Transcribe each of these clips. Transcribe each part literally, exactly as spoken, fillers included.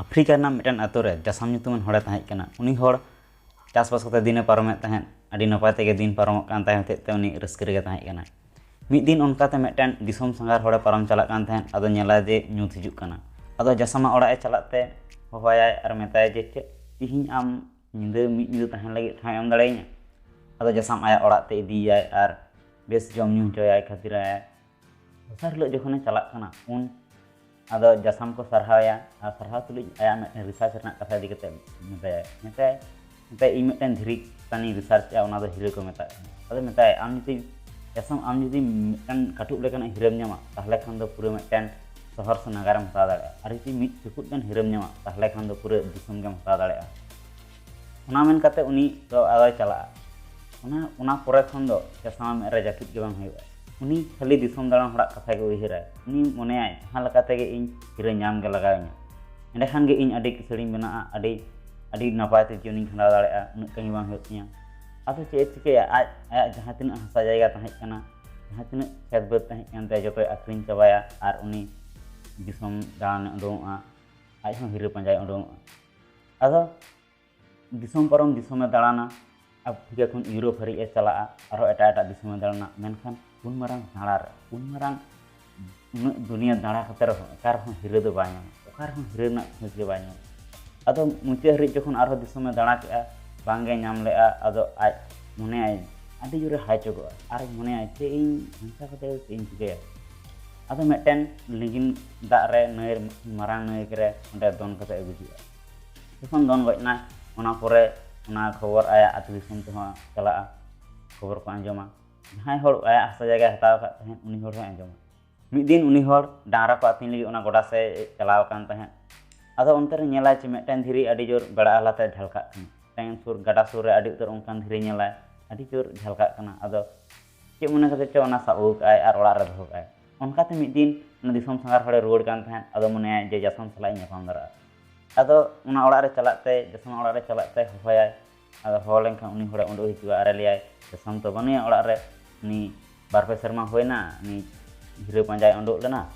Africa ᱨᱮᱱᱟᱜ ᱢᱤᱫᱴᱮᱱ ᱟᱛᱳ ᱨᱮ ᱡᱟᱥᱟᱢ ᱧᱩᱛᱩᱢᱟᱱ ᱦᱚᱲᱮ ᱛᱟᱦᱮᱸ ᱠᱟᱱᱟ᱾ ᱩᱱᱤ ᱦᱚᱲ ᱪᱟᱥᱵᱟᱥ ᱠᱟᱛᱮ ᱫᱤᱱᱮ ᱯᱟᱨᱚᱢᱮᱫ ᱛᱟᱦᱮᱸᱫ᱾ ᱟᱹᱰᱤ ᱱᱟᱯᱟᱭ ᱛᱮᱜᱮ ᱫᱤᱱ ᱯᱟᱨᱚᱢᱚᱜ ᱠᱟᱱ ᱛᱟᱦᱮᱸ ᱦᱚᱛᱮᱡ ᱛᱮ ᱩᱱᱤ ᱨᱟᱹᱥᱠᱟᱹ ᱨᱮᱜᱮ ᱛᱟᱦᱮᱸ ᱠᱟᱱᱟᱭ᱾ ᱢᱤᱫ ᱫᱤᱱ ᱚᱱᱠᱟᱛᱮ ᱢᱤᱫᱴᱮᱱ ᱫᱤᱥᱚᱢ ᱥᱟᱸᱜᱷᱟᱨ ᱦᱚᱲᱮ ᱯᱟᱨᱚᱢ ᱪᱟᱞᱟᱜ ᱠᱟᱱ ᱛᱟᱦᱮᱸᱫ᱾ ᱟᱫᱚ ᱧᱮᱞᱟᱭ ᱡᱮ ᱧᱩᱛ ᱦᱤᱡᱩᱜ ᱠᱟᱱᱟ᱾ ᱟᱫᱚ ᱡᱟᱥᱟᱢᱟᱜ ᱚᱲᱟᱜ ᱮ ᱪᱟᱞᱟᱜ ᱛᱮ ᱦᱚᱦᱚᱭᱟᱭ ᱟᱨ ᱢᱮᱛᱟᱭ ᱡᱮ, "ᱪᱮᱫ ᱛᱤᱦᱤᱧ ᱟᱢ ᱧᱤᱫᱟᱹ ᱢᱤᱫ ᱧᱤᱫᱟᱹ ᱛᱟᱦᱮᱱ ᱞᱟᱹᱜᱤᱫ ᱴᱷᱟᱶ ᱮᱢ ᱫᱟᱲᱮᱭᱟᱹᱧᱟ?" ᱟᱫᱚ ᱡᱟᱥᱟᱢ ᱟᱭᱟᱜ ᱚᱲᱟᱜ ᱛᱮ ᱤᱫᱤᱭᱮᱭᱟᱭ ᱟᱨ ᱵᱮᱥ ᱡᱚᱢ ᱧᱩ ᱦᱚᱪᱚᱭᱟᱭ, ᱠᱷᱟᱹᱛᱤᱨᱟᱭᱟᱭ᱾ ᱫᱚᱥᱟᱨ ᱦᱤᱞᱳᱜ ᱡᱚᱠᱷᱚᱱᱮ ᱪᱟᱞᱟᱜ ᱠᱟᱱᱟ, ᱩᱱ ᱟᱫᱚ ᱡᱟᱥᱟᱢ ᱠᱚ ᱥᱟᱨᱦᱟᱣᱮᱭᱟ ᱟᱨ ᱥᱟᱨᱦᱟᱣ ᱛᱩᱞᱩᱡ ᱟᱭᱟᱜ ᱢᱤᱫᱴᱮᱱ ᱨᱤᱥᱟᱨᱪ ᱨᱮᱱᱟᱜ ᱠᱟᱛᱷᱟ ᱤᱫᱤ ᱠᱟᱛᱮ ᱢᱮᱛᱟᱭᱟᱭ, ᱢᱮᱛᱟᱭ, ᱢᱮᱛᱟᱭ, "ᱤᱧ ᱢᱤᱫᱴᱮᱱ ᱫᱷᱤᱨᱤ ᱪᱮᱛᱟᱱᱤᱧ ᱨᱤᱥᱟᱨᱪ ᱮᱫᱟ, ᱚᱱᱟ ᱫᱚ ᱦᱤᱨᱟᱹ ᱠᱚ ᱢᱮᱛᱟᱜ ᱠᱟᱱᱟ᱾" ᱟᱫᱚ ᱢᱮᱛᱟᱭ, "ᱟᱢ ᱡᱩᱫᱤ ᱡᱟᱥᱟᱢ, ᱟᱢ ᱡᱩᱫᱤ ᱢᱤᱫᱴᱮᱱ ᱠᱟᱹᱴᱩᱵ ᱞᱮᱠᱟᱱᱟᱜ ᱦᱤᱨᱟᱹᱢ ᱧᱟᱢᱟ, ᱛᱟᱦᱚᱞᱮ ᱠᱷᱟᱱ ᱫᱚ ᱯᱩᱨᱟᱹ ᱢᱤᱫᱴᱮᱱ ᱥᱚᱦᱚᱨ ᱥᱮ ᱱᱟᱜᱟᱨᱮᱢ ᱦᱟᱛᱟᱣ ᱫᱟᱲᱮᱭᱟᱜᱼᱟ, ᱟᱨ ᱡᱩᱫᱤ ᱢᱤᱫ ᱪᱩᱯᱩᱫ ᱜᱟᱱ ᱦᱤᱨᱟᱹᱢ ᱧᱟᱢᱟ, ᱛᱟᱦᱚᱞᱮ ᱠᱷᱟᱱ ᱫᱚ ᱯᱩᱨᱟᱹ ᱫᱤᱥᱚᱢ ᱜᱮᱢ ᱦᱟᱛᱟᱣ ᱫᱟᱲᱮᱭᱟᱜᱼᱟ᱾" ᱚᱱᱟ ᱢᱮᱱ ᱠᱟᱛᱮ ᱩᱱᱤ ᱫᱚ ᱟᱫᱚᱭ ᱪᱟᱞᱟᱜᱼᱟ᱾ ᱚᱱᱟ, ᱚᱱᱟ ᱯᱚᱨᱮ ᱠᱷᱚᱱ ᱫᱚ ᱪᱟᱥᱢᱟ ᱢᱮᱫ ᱨᱮ ᱡᱟᱹᱯᱤᱫ ᱜᱮ ᱵᱟᱝ ᱦᱩᱭᱩᱜᱼᱟ᱾ ᱩᱱᱤ ᱠᱷᱟᱹᱞᱤ ᱫᱤᱥᱚᱢ ᱫᱟᱬᱟᱱ ᱦᱚᱲᱟᱜ ᱠᱟᱛᱷᱟ ᱜᱮ ᱩᱭᱦᱟᱹᱨᱟᱭ᱾ ᱩᱱᱤ ᱢᱚᱱᱮᱭᱟᱭ, "ᱡᱟᱦᱟᱸ ᱞᱮᱠᱟ ᱛᱮᱜᱮ ᱤᱧ ᱦᱤᱨᱟᱹ ᱧᱟᱢ ᱜᱮ ᱞᱟᱜᱟᱣᱤᱧᱟ, ᱮᱸᱰᱮᱠᱷᱟᱱ ᱜᱮ ᱤᱧ ᱟᱹᱰᱤ ᱠᱤᱥᱟᱹᱬᱤᱧ ᱵᱮᱱᱟᱜᱼᱟ, ᱟᱹᱰᱤ, ᱟᱹᱰᱤ ᱱᱟᱯᱟᱭ ᱛᱮ ᱡᱤᱭᱚᱱᱤᱧ ᱠᱷᱟᱸᱰᱟᱣ ᱫᱟᱲᱮᱭᱟᱜᱼᱟ, ᱩᱱᱟᱹᱜ ᱠᱟᱹᱢᱤ ᱵᱟᱝ ᱦᱩᱭᱩᱜ ᱛᱤᱧᱟ᱾" ᱟᱫᱚ ᱪᱮᱫ ᱮ ᱪᱤᱠᱟᱹᱭᱟ? ᱟᱡ, ᱟᱭᱟᱜ ᱡᱟᱦᱟᱸ ᱛᱤᱱᱟᱹᱜ ᱦᱟᱥᱟ ᱡᱟᱭᱜᱟ ᱛᱟᱦᱮᱸ ᱠᱟᱱᱟ, ᱡᱟᱦᱟᱸ ᱛᱤᱱᱟᱹᱜ ᱠᱷᱮᱛ ᱵᱟᱹᱫᱽ ᱛᱟᱦᱮᱸ ᱠᱟᱱ ᱛᱟᱭᱟ, ᱡᱚᱛᱚᱭ ᱟᱹᱠᱷᱨᱤᱧ ᱪᱟᱵᱟᱭᱟ ᱟᱨ ᱩᱱᱤ ᱫᱤᱥᱚᱢ ᱫᱟᱬᱟᱱᱮ ᱩᱰᱩᱝᱚᱜᱼᱟ᱾ ᱟᱡ ᱦᱚᱸ ᱦᱤᱨᱟᱹ ᱯᱟᱸᱡᱟᱭ ᱩᱰᱩᱝᱚᱜᱼᱟ᱾ ᱟᱫᱚ ᱫᱤᱥᱚᱢ ᱯᱟᱨᱚᱢ ᱫᱤᱥᱚᱢᱮ ᱫᱟᱬᱟᱱᱟ, ᱟᱯᱷᱨᱤᱠᱟ ᱠᱷᱚᱱ ᱤᱭᱩᱨᱳᱯ ᱦᱟᱹᱨᱤᱡ ᱮ ᱪᱟᱞᱟᱜᱼᱟ, ᱟᱨᱦᱚᱸ ᱮᱴᱟᱜ ᱮᱴᱟᱜ ᱫᱤᱥᱚᱢᱮ ᱫᱟᱬᱟᱱᱟ᱾ ᱢᱮᱱᱠᱷᱟᱱ ᱩᱱ ᱢᱟᱨᱟᱝ ᱫᱟᱬᱟ ᱨᱮ, ᱩᱱ ᱢᱟᱨᱟᱝ ᱩᱱᱟᱹᱜ ᱫᱩᱱᱤᱭᱟᱹ ᱫᱟᱬᱟ ᱠᱟᱛᱮ ᱨᱮᱦᱚᱸ ᱚᱠᱟ ᱨᱮᱦᱚᱸ ᱦᱤᱨᱟᱹ ᱫᱚ ᱵᱟᱭ ᱧᱟᱢᱟ, ᱚᱠᱟ ᱨᱮᱦᱚᱸ ᱦᱤᱨᱟᱹ ᱨᱮᱱᱟᱜ ᱠᱷᱚᱡᱽ ᱜᱮ ᱵᱟᱭ ᱧᱟᱢᱟ᱾ ᱟᱫᱚ ᱢᱩᱪᱟᱹᱫ ᱦᱟᱹᱨᱤᱡ ᱡᱚᱠᱷᱚᱱ ᱟᱨᱦᱚᱸ ᱫᱤᱥᱚᱢᱮ ᱫᱟᱬᱟ ᱠᱮᱜᱼᱟ, ᱵᱟᱝᱜᱮ ᱧᱟᱢ ᱞᱮᱜᱼᱟ, ᱟᱫᱚ ᱟᱡ ᱢᱚᱱᱮᱭᱟᱭ, ᱟᱹᱰᱤ ᱡᱳᱨᱮ ᱦᱟᱭᱪᱚᱜᱚᱜᱼᱟ ᱟᱨ ᱢᱚᱱᱮᱭᱟᱭ, "ᱪᱮᱫ ᱤᱧ ᱱᱚᱝᱠᱟ ᱠᱟᱛᱮ ᱪᱮᱫ ᱤᱧ ᱪᱤᱠᱟᱹᱭᱟ?" ᱟᱫᱚ ᱢᱤᱫᱴᱮᱱ ᱞᱤᱸᱜᱤᱱ ᱫᱟᱜ ᱨᱮ, ᱱᱟᱹᱭ, ᱢᱟᱨᱟᱝ ᱱᱟᱹᱭ ᱨᱮ ᱚᱸᱰᱮ ᱫᱚᱱ ᱠᱟᱛᱮ ᱜᱩᱡᱩᱜᱼᱟ᱾ ᱡᱚᱠᱷᱚᱱ ᱫᱚᱱ ᱜᱚᱡ ᱮᱱᱟᱭ, ᱚᱱᱟ ᱯᱚᱨᱮ ᱚᱱᱟ ᱠᱷᱚᱵᱚᱨ ᱟᱭᱟᱜ ᱟᱹᱛᱩ ᱫᱤᱥᱚᱢ ᱛᱮᱦᱚᱸ ᱪᱟᱞᱟᱜᱼᱟ, ᱠᱷᱚᱵᱚᱨ ᱠᱚ ᱟᱸᱡᱚᱢᱟ᱾ ᱡᱟᱦᱟᱸᱭ ᱦᱚᱲ ᱟᱭᱟᱜ ᱦᱟᱥᱟ ᱡᱟᱭᱜᱟᱭ ᱦᱟᱛᱟᱣ ᱟᱠᱟᱫ ᱛᱟᱦᱮᱸᱫ, ᱩᱱᱤ ᱦᱚᱲ ᱦᱚᱸᱭ ᱟᱸᱡᱚᱢᱟ᱾ ᱢᱤᱫ ᱫᱤᱱ ᱩᱱᱤ ᱦᱚᱲ ᱰᱟᱝᱨᱟ ᱠᱚ ᱟᱹᱛᱤᱧ ᱞᱟᱹᱜᱤᱫ ᱚᱱᱟ ᱜᱚᱰᱟ ᱥᱮᱫ ᱪᱟᱞᱟᱣ ᱟᱠᱟᱱ ᱛᱟᱦᱮᱸᱫ᱾ ᱟᱫᱚ ᱚᱱᱛᱮ ᱨᱮ ᱧᱮᱞᱟᱭ ᱡᱮ ᱢᱤᱫᱴᱮᱱ ᱫᱷᱤᱨᱤ ᱟᱹᱰᱤ ᱡᱳᱨ ᱵᱮᱲᱟ ᱟᱦᱞᱟᱛᱮ ᱰᱷᱟᱞᱠᱟᱜ ᱠᱟᱱᱟ᱾ ᱢᱤᱫᱴᱮᱱ ᱥᱩᱨ, ᱜᱟᱰᱟ ᱥᱩᱨ ᱨᱮ ᱟᱹᱰᱤ ᱩᱛᱟᱹᱨ ᱚᱱᱠᱟᱱ ᱫᱷᱤᱨᱤ ᱧᱮᱞᱟᱭ, ᱟᱹᱰᱤ ᱡᱳᱨ ᱡᱷᱟᱞᱠᱟᱜ ᱠᱟᱱᱟ᱾ ᱟᱫᱚ ᱪᱮᱫ ᱢᱚᱱᱮ ᱠᱟᱛᱮ ᱪᱚ ᱚᱱᱟ ᱥᱟᱵ ᱟᱹᱜᱩ ᱠᱟᱜᱼᱟᱭ ᱟᱨ ᱚᱲᱟᱜ ᱨᱮ ᱫᱚᱦᱚ ᱠᱟᱜᱼᱟᱭ᱾ ᱚᱱᱠᱟᱛᱮ ᱢᱤᱫ ᱫᱤᱱ ᱚᱱᱟ ᱫᱤᱥᱚᱢ ᱥᱟᱸᱜᱷᱟᱨ ᱦᱚᱲᱮ ᱨᱩᱣᱟᱹᱲ ᱠᱟᱱ ᱛᱟᱦᱮᱸᱫ᱾ ᱟᱫᱚ ᱢᱚᱱᱮᱭᱟᱭ ᱡᱮ ᱡᱟᱥᱟᱢ ᱥᱟᱞᱟᱜ ᱤᱧ ᱧᱟᱯᱟᱢ ᱫᱟᱲᱮᱭᱟᱜᱼᱟ᱾ ᱟᱫᱚ ᱚᱱᱟ ᱚᱲᱟᱜ ᱨᱮ ᱪᱟᱞᱟᱜ ᱛᱮ, ᱡᱟᱥᱟᱢ ᱚᱲᱟᱜ ᱨᱮ ᱪᱟᱞᱟᱜ ᱛᱮ ᱦᱚᱦᱚᱭᱟᱭ᱾ ᱟᱫᱚ ᱦᱚᱦᱚ ᱞᱮᱱᱠᱷᱟᱱ ᱩᱱᱤ ᱦᱚᱲᱮ ᱩᱰᱩᱠ ᱦᱤᱡᱩᱜᱼᱟ ᱟᱨᱮ ᱞᱟᱹᱭᱟᱭ, "ᱡᱟᱥᱟᱢ ᱛᱚ ᱵᱟᱹᱱᱩᱭᱟ ᱚᱲᱟᱜ ᱨᱮ, ᱩᱱᱤ ᱵᱟᱨ ᱯᱮ ᱥᱮᱨᱢᱟ ᱦᱩᱭᱱᱟ, ᱩᱱᱤ ᱦᱤᱨᱟᱹ ᱯᱟᱸᱡᱟᱭ ᱩᱰᱩᱠ ᱞᱮᱱᱟ,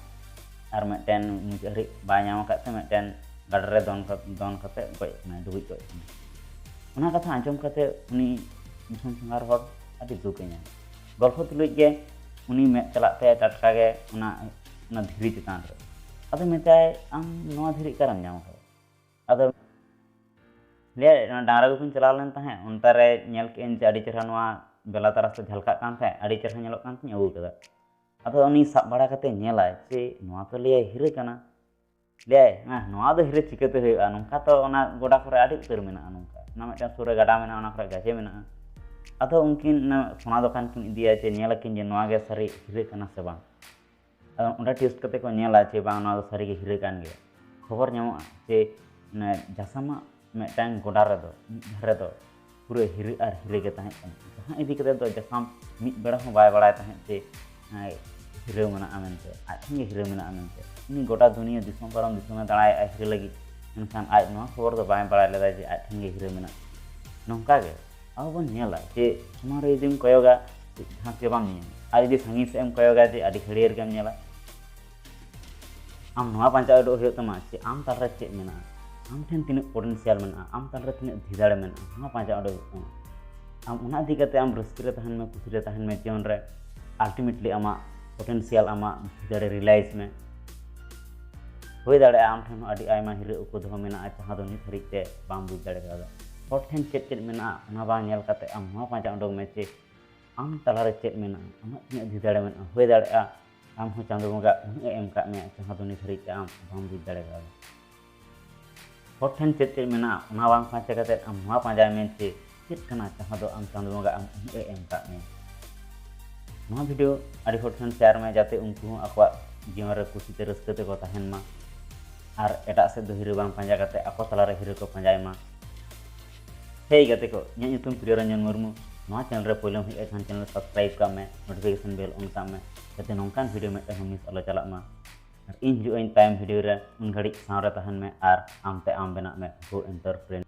ᱟᱨ ᱢᱤᱫᱴᱮᱱ ᱢᱩᱪᱟᱹᱫ ᱦᱟᱹᱨᱤᱡ ᱵᱟᱭ ᱧᱟᱢ ᱟᱠᱟᱫ ᱛᱮ ᱢᱤᱫᱴᱮᱱ ᱜᱟᱰᱟ ᱨᱮ ᱫᱚᱱ ᱠᱟ- ᱫᱚᱱ ᱠᱟᱛᱮ ᱜᱚᱡ ᱠᱟᱱᱟᱭ, ᱰᱩᱵᱩᱡ ᱜᱚᱡ ᱠᱟᱱᱟᱭ᱾ ᱚᱱᱟ ᱠᱟᱛᱷᱟ ᱟᱸᱡᱚᱢ ᱠᱟᱛᱮ ᱩᱱᱤ ᱫᱤᱥᱚᱢ ᱥᱟᱸᱜᱷᱟᱨ ᱦᱚᱲ ᱟᱹᱰᱤ ᱫᱩᱠ ᱮ ᱧᱟᱢᱟ᱾ ᱜᱚᱞᱯᱷᱚ ᱛᱩᱞᱩᱡ ᱜᱮ ᱩᱱᱤ ᱢᱮᱫ ᱪᱟᱞᱟᱜ ᱛᱟᱭᱟ ᱴᱟᱴᱠᱟ ᱜᱮ ᱚᱱᱟ ᱚᱱᱟ ᱫᱷᱤᱨᱤ ᱪᱮᱛᱟᱱ ᱨᱮ᱾ ᱟᱫᱚ ᱢᱮᱛᱟᱭ, "ᱟᱢ ᱱᱚᱣᱟ ᱫᱷᱤᱨᱤ ᱚᱠᱟᱨᱮᱢ ᱧᱟᱢ ᱠᱟᱫᱟ?" ᱟᱫᱚ ᱞᱟᱹᱭᱟᱭ, "ᱚᱱᱟ ᱰᱟᱝᱨᱟ ᱜᱩᱯᱤᱧ ᱪᱟᱞᱟᱣ ᱞᱮᱱ ᱛᱟᱦᱮᱸᱫ, ᱚᱱᱛᱮ ᱨᱮ ᱧᱮᱞ ᱠᱮᱫᱟᱹᱧ ᱡᱮ ᱟᱹᱰᱤ ᱪᱮᱦᱨᱟ ᱱᱚᱣᱟ ᱵᱮᱞᱟ ᱛᱟᱨᱟᱥ ᱛᱮ ᱡᱷᱟᱞᱠᱟᱜ ᱠᱟᱱ ᱛᱟᱦᱮᱸᱫ, ᱟᱹᱰᱤ ᱪᱮᱦᱨᱟ ᱧᱮᱞᱚᱜ ᱠᱟᱱ ᱛᱤᱧ ᱟᱹᱜᱩ ᱠᱟᱫᱟ᱾" ᱟᱫᱚ ᱩᱱᱤ ᱥᱟᱵ ᱵᱟᱲᱟ ᱠᱟᱛᱮ ᱧᱮᱞᱟᱭ ᱡᱮ ᱱᱚᱣᱟ ᱛᱚ ᱞᱟᱹᱭᱟᱭ ᱦᱤᱨᱟᱹ ᱠᱟᱱᱟ᱾ ᱞᱟᱹᱭᱟᱭ, "ᱦᱮᱸ, ᱱᱚᱣᱟ ᱫᱚ ᱦᱤᱨᱟᱹ ᱪᱤᱠᱟᱹᱛᱮ ᱦᱩᱭᱩᱜᱼᱟ? ᱱᱚᱝᱠᱟ ᱛᱚ ᱚᱱᱟ ᱜᱚᱰᱟ ᱠᱚᱨᱮ ᱟᱹᱰᱤ ᱩᱛᱟᱹᱨ ᱢᱮᱱᱟᱜᱼᱟ, ᱱᱚᱝᱠᱟ ᱚᱱᱟ ᱢᱤᱫᱴᱟᱝ ᱥᱩᱨ ᱨᱮ ᱜᱟᱰᱟ ᱢᱮᱱᱟᱜᱼᱟ, ᱚᱱᱟ ᱠᱚᱨᱮ ᱜᱟᱡᱮ ᱢᱮᱱᱟᱜᱼᱟ᱾" ᱟᱫᱚ ᱩᱱᱠᱤᱱ ᱚᱱᱟ ᱥᱚᱱᱟ ᱫᱚᱠᱟᱱ ᱠᱤᱱ ᱤᱫᱤᱭᱟ ᱡᱮ ᱧᱮᱞ ᱟᱹᱠᱤᱱ ᱡᱮ ᱱᱚᱣᱟ ᱜᱮ ᱥᱟᱹᱨᱤ ᱦᱤᱨᱟᱹ ᱠᱟᱱᱟ ᱥᱮ ᱵᱟᱝ᱾ ᱟᱫᱚ ᱚᱸᱰᱮ ᱴᱮᱥᱴ ᱠᱟᱛᱮ ᱠᱚ ᱧᱮᱞᱟ ᱡᱮ ᱵᱟᱝ, ᱱᱚᱣᱟ ᱫᱚ ᱥᱟᱹᱨᱤᱜᱮ ᱦᱤᱨᱟᱹ ᱠᱟᱱ ᱜᱮᱭᱟ᱾ ᱠᱷᱚᱵᱚᱨ ᱧᱟᱢᱚᱜᱼᱟ ᱡᱮ ᱚᱱᱮ ᱡᱟᱥᱟᱢᱟᱜ ᱢᱤᱫᱴᱟᱝ ᱜᱚᱰᱟ ᱨᱮᱫᱚ, ᱢᱤᱫ ᱫᱷᱟᱨᱮ ᱫᱚ ᱯᱩᱨᱟᱹ ᱦᱤᱨᱟᱹ ᱟᱨ ᱦᱤᱨᱟᱹ ᱜᱮ ᱛᱟᱦᱮᱸ ᱠᱟᱱᱟ, ᱡᱟᱦᱟᱸ ᱤᱫᱤ ᱠᱟᱛᱮ ᱫᱚ ᱡᱟᱥᱟᱢ ᱢᱤᱫ ᱵᱮᱲᱟ ᱦᱚᱸ ᱵᱟᱭ ᱵᱟᱲᱟᱭ ᱛᱟᱦᱮᱸᱫ ᱡᱮ ᱦᱮᱸ, ᱦᱤᱨᱟᱹ ᱢᱮᱱᱟᱜᱼᱟ ᱢᱮᱱᱛᱮ, ᱟᱡ ᱴᱷᱮᱱ ᱜᱮ ᱦᱤᱨᱟᱹ ᱢᱮᱱᱟᱜᱼᱟ ᱢᱮᱱᱛᱮ᱾ ᱩᱱᱤ ᱜᱚᱴᱟ ᱫᱩᱱᱤᱭᱟᱹ ᱫᱤᱥᱚᱢ ᱯᱟᱨᱚᱢ ᱫᱤᱥᱚᱢᱮ ᱫᱟᱬᱟᱭᱮᱫᱼᱟ ᱦᱤᱨᱟᱹ ᱞᱟᱹᱜᱤᱫ, ᱢᱮᱱᱠᱷᱟᱱ ᱟᱡ ᱱᱚᱣᱟ ᱠᱷᱚᱵᱚᱨ ᱫᱚ ᱵᱟᱭ ᱵᱟᱲᱟᱭ ᱞᱮᱫᱟ ᱡᱮ ᱟᱡ ᱴᱷᱮᱱ ᱜᱮ ᱦᱤᱨᱟᱹ ᱢᱮᱱᱟᱜᱼᱟ᱾ ᱱᱚᱝᱠᱟ ᱜᱮ ᱟᱵᱚ ᱵᱚᱱ ᱧᱮᱞᱟ ᱡᱮ ᱥᱟᱢᱟᱝ ᱨᱮ ᱡᱩᱫᱤᱢ ᱠᱚᱭᱚᱜᱟ, ᱡᱟᱦᱟᱸ ᱜᱮ ᱵᱟᱢ ᱧᱮᱞᱟ, ᱟᱨ ᱡᱩᱫᱤ ᱥᱟᱺᱜᱤᱧ ᱥᱮᱫ ᱮᱢ ᱠᱚᱭᱚᱜᱟ ᱡᱮ ᱟᱹᱰᱤ ᱦᱟᱹᱨᱭᱟᱹᱲ ᱜᱮᱢ ᱧᱮᱞᱟ᱾ ᱟᱢ ᱱᱚᱣᱟ ᱯᱟᱸᱡᱟ ᱩᱰᱩᱠ ᱦᱩᱭᱩᱜ ᱛᱟᱢᱟ ᱡᱮ ᱟᱢ ᱛᱟᱞᱟᱨᱮ ᱪᱮᱫ ᱢᱮᱱᱟᱜᱼᱟ, ᱟᱢ ᱴᱷᱮᱱ ᱛᱤᱱᱟᱹᱜ ᱯᱚᱴᱮᱱᱥᱤᱭᱟᱞ ᱢᱮᱱᱟᱜᱼᱟ, ᱟᱢ ᱛᱟᱞᱟᱨᱮ ᱛᱤᱱᱟᱹᱜ ᱫᱷᱤᱫᱟᱲᱮ ᱢᱮᱱᱟᱜᱼᱟ, ᱱᱚᱣᱟ ᱯᱟᱸᱡᱟ ᱩᱰᱩᱠ ᱦᱩᱭᱩᱜ ᱛᱟᱢᱟ᱾ ᱟᱢ ᱚᱱᱟ ᱤᱫᱤ ᱠᱟᱛᱮ ᱟᱢ ᱨᱟᱹᱥᱠᱟᱹ ᱨᱮ ᱛᱟᱦᱮᱱ ᱢᱮ, ᱠᱩᱥᱤ ᱨᱮ ᱛᱟᱦᱮᱱ ᱢᱮ ᱡᱤᱭᱚᱱ ᱨᱮ᱾ ᱟᱞᱴᱤᱢᱮᱴᱞᱤ ᱟᱢᱟᱜ ᱯᱚᱴᱮᱱᱥᱤᱭᱟᱞ, ᱟᱢᱟᱜ ᱫᱷᱤᱫᱟᱲᱮ ᱨᱤᱭᱟᱞᱟᱭᱤᱡᱽ ᱢᱮ᱾ ᱦᱩᱭ ᱫᱟᱲᱮᱭᱟᱜᱼᱟ ᱟᱢ ᱴᱷᱮᱱ ᱦᱚᱸ ᱟᱹᱰᱤ ᱟᱭᱢᱟ ᱦᱤᱨᱟᱹ ᱩᱯᱚᱫᱷᱚ ᱢᱮᱱᱟᱜᱼᱟ ᱡᱟᱦᱟᱸ ᱫᱚ ᱱᱤᱛ ᱦᱟᱹᱨᱤᱡ ᱛᱮ ᱵᱟᱢ ᱵᱩᱡᱽ ᱫᱟᱲᱮ ᱠᱟᱣᱫᱟ᱾ ᱦᱚᱲ ᱴᱷᱮᱱ ᱪᱮᱫ ᱪᱮᱫ ᱢᱮᱱᱟᱜᱼᱟ ᱚᱱᱟ ᱵᱟᱝ ᱧᱮᱞ ᱠᱟᱛᱮ ᱟᱢ ᱱᱚᱣᱟ ᱯᱟᱸᱡᱟ ᱩᱰᱩᱠ ᱢᱮ ᱡᱮ ᱟᱢ ᱛᱟᱞᱟᱨᱮ ᱪᱮᱫ ᱢᱮᱱᱟᱜᱼᱟ, ᱟᱢᱟᱜ ᱛᱤᱱᱟᱹᱜ ᱫᱷᱤᱫᱟᱲᱮ ᱢᱮᱱᱟᱜᱼᱟ᱾ ᱦᱩᱭ ᱫᱟᱲᱮᱭᱟᱜᱼᱟ ᱟᱢ ᱦᱚᱸ ᱪᱟᱸᱫᱳ ᱵᱚᱸᱜᱟ ᱩᱱᱟᱹᱜ ᱮ ᱮᱢ ᱠᱟᱜ ᱢᱮᱭᱟ ᱡᱟᱦᱟᱸ ᱫᱚ ᱱᱤᱛ ᱦᱟᱹᱨᱤᱡ ᱛᱮ ᱟᱢ ᱵᱟᱢ ᱵᱩᱡᱽ ᱫᱟᱲᱮ ᱠᱟᱣᱫᱟ᱾ ᱦᱚᱲ ᱴᱷᱮᱱ ᱪᱮᱫ ᱪᱮᱫ ᱢᱮᱱᱟᱜᱼᱟ ᱚᱱᱟ ᱵᱟᱝ ᱯᱟᱸᱡᱟ ᱠᱟᱛᱮ ᱟᱢ ᱱᱚᱣᱟ ᱯᱟᱸᱡᱟᱭ ᱢᱮ ᱡᱮ ᱪᱮᱫ ᱠᱟᱱᱟ ᱡᱟᱦᱟᱸ ᱫᱚ ᱟᱢ ᱪᱟᱸᱫᱳ ᱵᱚᱸᱜᱟ ᱟᱢ ᱩᱱᱟᱹᱜ ᱮ ᱮᱢ ᱠᱟᱜ ᱢᱮᱭᱟ᱾ ᱱᱚᱣᱟ ᱵᱷᱤᱰᱤᱭᱳ ᱟᱹᱰᱤ ᱦᱚᱲ ᱴᱷᱮᱱ ᱥᱮᱭᱟᱨ ᱢᱮ ᱡᱟᱛᱮ ᱩᱱᱠᱩ ᱦᱚᱸ ᱟᱠᱚᱣᱟᱜ ᱡᱤᱭᱚᱱ ᱨᱮ ᱠᱩᱥᱤᱛᱮ ᱨᱟᱹᱥᱠᱟᱹ ᱛᱮᱠᱚ ᱛᱟᱦᱮᱱ ᱢᱟ ᱟᱨ ᱮᱴᱟᱜ ᱥᱮᱫ ᱫᱚ ᱦᱤᱨᱟᱹ ᱵᱟᱝ ᱯᱟᱸᱡᱟ ᱠᱟᱛᱮ ᱟᱠᱚ ᱛᱟᱞᱟᱨᱮ ᱦᱤᱨᱟᱹ ᱠᱚ ᱯᱟᱸᱡᱟᱭ ᱢᱟ᱾ ᱦᱮᱭ ᱜᱟᱛᱮ ᱠᱚ, ᱤᱧᱟᱹᱜ ᱧᱩᱛᱩᱢ ᱯᱨᱤᱭᱚ ᱨᱚᱧᱡᱚᱱ ᱢᱩᱨᱢᱩ᱾ ᱱᱚᱣᱟ ᱪᱮᱱᱮᱞ ᱨᱮ ᱯᱳᱭᱞᱳᱢ ᱦᱮᱡ ᱟᱠᱟᱱ ᱪᱮᱱᱮᱞ ᱥᱟᱵᱥᱠᱨᱟᱭᱤᱵ ᱠᱟᱜ ᱢᱮ, ᱱᱳᱴᱤᱯᱷᱤᱠᱮᱥᱚᱱ ᱵᱮᱞ ᱚᱱ ᱠᱟᱜ ᱢᱮ, ᱡᱟᱛᱮ ᱱᱚᱝᱠᱟᱱ ᱵᱷᱤᱰᱤᱭᱳ ᱢᱤᱫᱴᱟᱝ ᱦᱚᱸ ᱢᱤᱥ ᱟᱞᱚ ᱪᱟᱞᱟᱜ ᱢᱟ᱾ ᱟᱨ ᱤᱧ ᱦᱤᱡᱩᱜ ᱟᱹᱧ ᱛᱟᱭᱚᱢ ᱵᱷᱤᱰᱤᱭᱳ ᱨᱮ, ᱩᱱ ᱜᱷᱟᱹᱲᱤᱡ ᱥᱟᱶ ᱨᱮ ᱛᱟᱦᱮᱱ ᱢᱮ ᱟᱨ ᱟᱢ ᱛᱮ ᱟᱢ ᱵᱮᱱᱟᱜ ᱢᱮ ᱜᱳ ᱮᱱᱴᱟᱨᱯᱨᱮᱱ